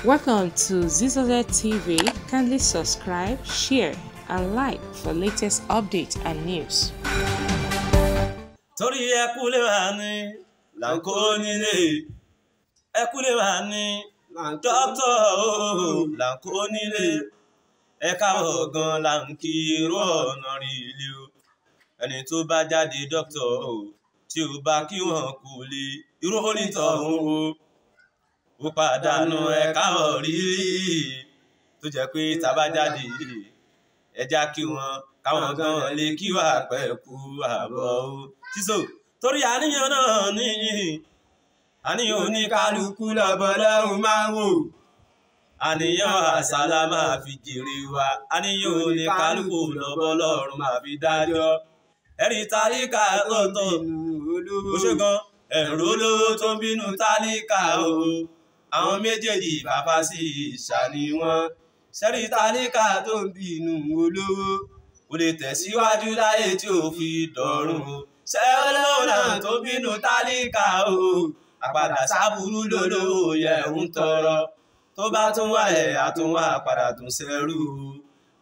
Welcome to Zizoze TV. Kindly subscribe, share, and like for latest updates and news. Torí ẹkúlé wa ní là ń kó nílé, ẹkúlé wa ní dókítà o là ń kó nílé, ẹ káàbọ̀ gan là ń kí irú ọ̀nà rí ilé o. Ẹni tó bá jáde dókítà o tí ò bá kí wọn kò lè irú onítọ̀hún o, ó pàdánù ẹ káàbọ̀ rí, tó jẹ́ pé tá bá jáde ẹja kí wọn káwọn gan lè kí wà pẹ̀kú àbọ̀ o. Sísò torí àníyàn náà ní àníyàn oníkálukú lọ́bọ̀ lọ́rùn máa ń wò, àníyàn àsálà máa fi jèrè wa, àníyàn oníkálukú lọ́bọ̀ lọ́rùn máa fi dájọ́. Ẹ̀rí tálíkà tó tó ó ṣe gan, ẹ̀rọ olówó tó ń bínú tálíkà o, àwọn méjèèjì bàbá sí ìṣà ni wọ́n. Ṣẹ́rí tálíkà tó ń bínú olówó kò lè tẹ̀síwájú láyé tí ò fi dọ̀run o. Ṣé olówó náà tó bínú tálíkà o, àpàdà sábúrú lólówó yẹ ń tọrọ, tó bá tún wà ẹ̀ àtúnwà padà tún ṣẹrú o,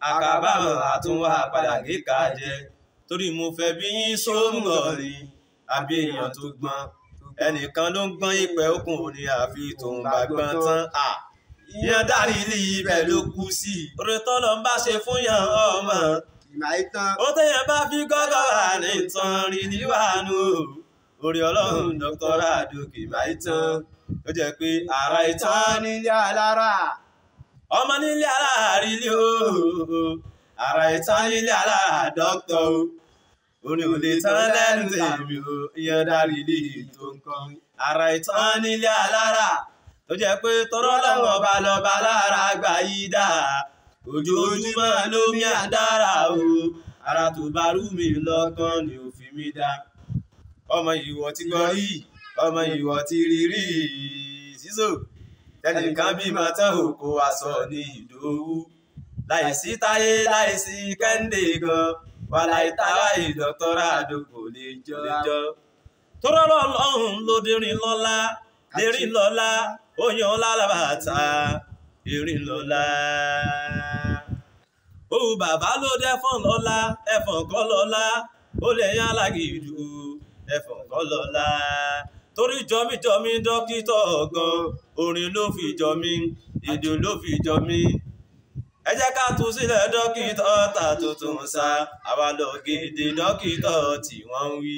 àkàbàmọ̀ àtúnwà padà kíkà jẹ. Torí mo fẹ́ bí yín sóńgọ̀ ni àbí èèyàn tó gbọ́n, ẹnìkan ló ń gbọ́n ìpẹ́ òkun òní àfi tòun bá gbọ́n tán. Ìyẹn dárí ilé ibẹ̀ ló kú sí. Oore tọ́lọ́ ń bá ṣe fún yàn ọmọ, ó téèyàn bá fi gọ́gọ́ wà ní tán rí níwàánu. Orí ọlọ́run dọ́kítọ́rà àdókè máa ń tán, ó jẹ́ pé ara ìtàn nílé alára, ọmọ nílé alára rí ilé o, ara ìtàn nílé alára dọ́kítọ̀ o, orin ò lè tán lẹ́nu tèmi o, ìyẹn dárí ilé tó ń kọrin. Ara ìtàn nílé alára tó jẹ́ pé tọrọ lọ́wọ́ ọba lọ́ba lára gbà yí dá, ojoojúmọ́ ló mi àdára o, ara tó bá rú mi lọ́kàn ni ò fi mí dá. Ọmọ ìwọ ti gbọ́ rí, ọmọ ìwọ ti rí rí, sísò tẹnìkan bímọ tán ò kó aṣọ ní ìdòwú, láìsí táyé láìsí kẹ́ńdé gan, wà láì táwa ìdọ́tọ́rà àdókò lè jọ. Tọ́rọ́ lọ́lọ́run ló dérin lọ́lá, lérin lọ́lá, ó yan lálàbàtà, erin lọ́lá. Òun bàbá ló dẹ́fọ̀n lọ́lá, ẹ̀fọ̀n kọ́ lọ́lá, ó lè yan alágìdù, ẹ̀fọ̀n kọ́ lọ́lá. Torí jọmíjọmí dókítà gan, orin ló fi jọmí, èdè ló fi jọmí. Ẹ jẹ́ ká tú sílẹ̀ dókítà ta tuntun sá, àwa lọ gèdè dókítà tí wọ́n ń wí.